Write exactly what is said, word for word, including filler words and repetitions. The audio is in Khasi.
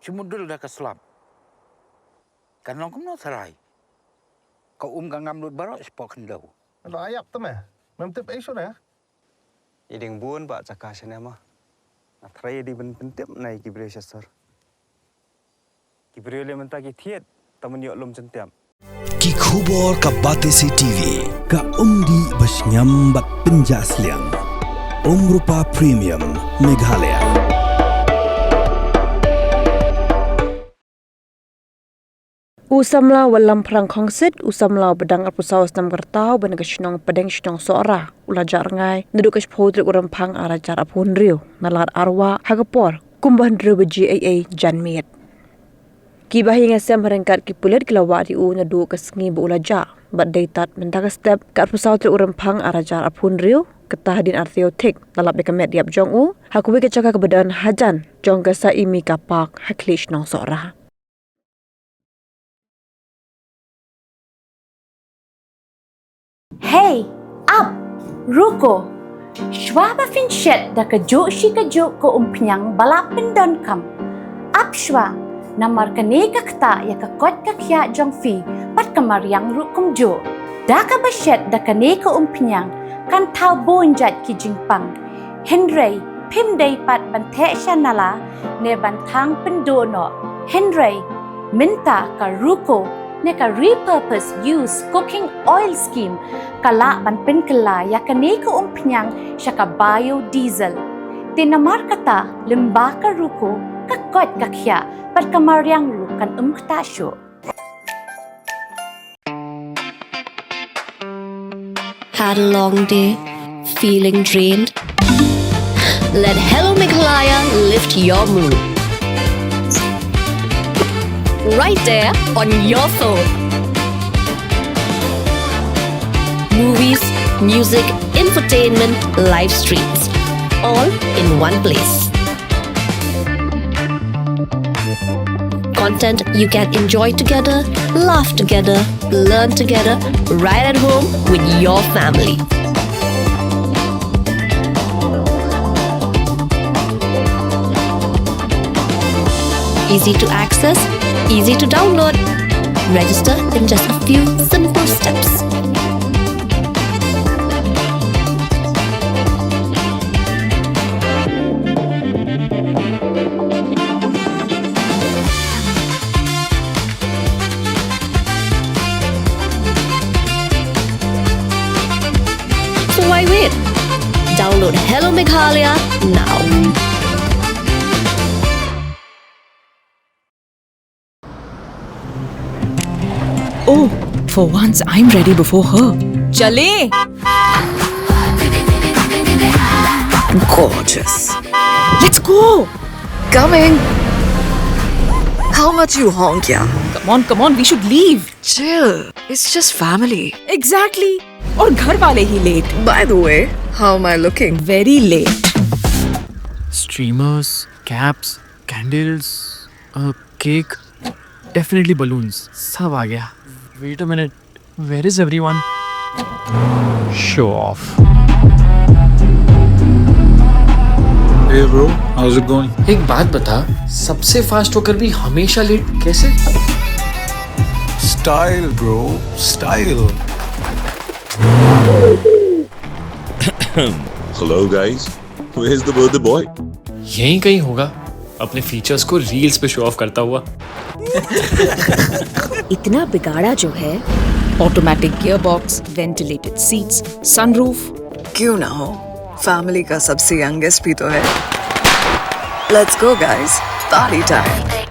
Te mudul da ka slap. Kan long kumno tharai. Ka um ka ngam lut baroh shapoh khyndew. Lo ayap te me. Mem tip ei shuh ne? I ding bun ba jaka shane ma. Nga tharai i ding ban pyntip na i ki briew sha sor. Ki briew le mynta ki thied ta man ïoh lum jyntiap. Ki khubor ka Batesi T V, ka umdih ba shngiam bad pynjah sliang. Umrupa Premium, Meghalaya. U samla Wallam Phrang Khongsit, u samla ba dang arphew saw snem ka rta, uba na ka shnong Pdeng shnong Sohra, u la jah rngai naduh ka shiphew tarik u Rymphang ar hajar arphew hynriew, na lad arwah ha ka por kumba hynriew baje eiei janmiet. Kiba ha ïing ha sem ha ryngkat ki pulit ki la wad ïa u naduh ka sngi ba u la jah, bad dei tad mynta ka step ka arphew saw tarik u Rymphang ar hajar arphew hynriew, kata hadien artiew thik, la lap ïa ka met ïap jong u ha kawei ka jaka kaba don hajan jong ka Saimika Park ha khlieh shnong Sohra. Hey, ap, ruko. Shwa ba phin shet da kajuh shi kajuh ka umphniang ba la pyndonkam, ap shwa, namar kane ka ktah ïa ka koit ka khiah jong phi bad ka mariang ruh kumjuh. Da kaba shet da kane ka umphniang kan thaw bun jait ki jingpang. Hynrei phim dei pat ban theh sha nala ne ban thang pynduh noh. Hynrei mynta ka ruko ne ka repurpose use cooking oil scheme ka lah ban pynkylla ïa kane ka umphniang sha ka biodiesel. Te namar kata lyngba ka ruko ka koit ka khiah bad ka mariang ruh kan ym ktah shuh. Had a long day? Feeling drained? Let Hello Meghalaya lift your mood. Right there on your phone. Movies, music, entertainment, live streams, all in one place. Content you can enjoy together, laugh together, learn together, right at home with your family. Easy to access, easy to download. Register in just a few simple steps. So why wait? Download Hello Meghalaya now. Oh, for once I'm ready before her. Chale! Gorgeous. Let's go! Coming. How much you honk, yeah? Come on, come on, we should leave. Chill. It's just family. Exactly. और घर वाले ही late. By the way, how am I looking? Very late. Streamers, caps, candles, a cake, definitely balloons. सब आ गया. Wait a minute. Where is everyone? Show off. Hey bro, how's it going? एक बात बता, सबसे फास्ट होकर भी हमेशा लेट कैसे? Style bro, style. Hello guys, where's the birthday boy? यहीं कहीं होगा, अपने फीचर्स को रील्स पे शो ऑफ करता हुआ. इतना बिगाड़ा जो है. Automatic gearbox, ventilated seats, sunroof. क्यों ना हो, फैमिली का सबसे यंगेस्ट भी तो है. Let's go guys, party time.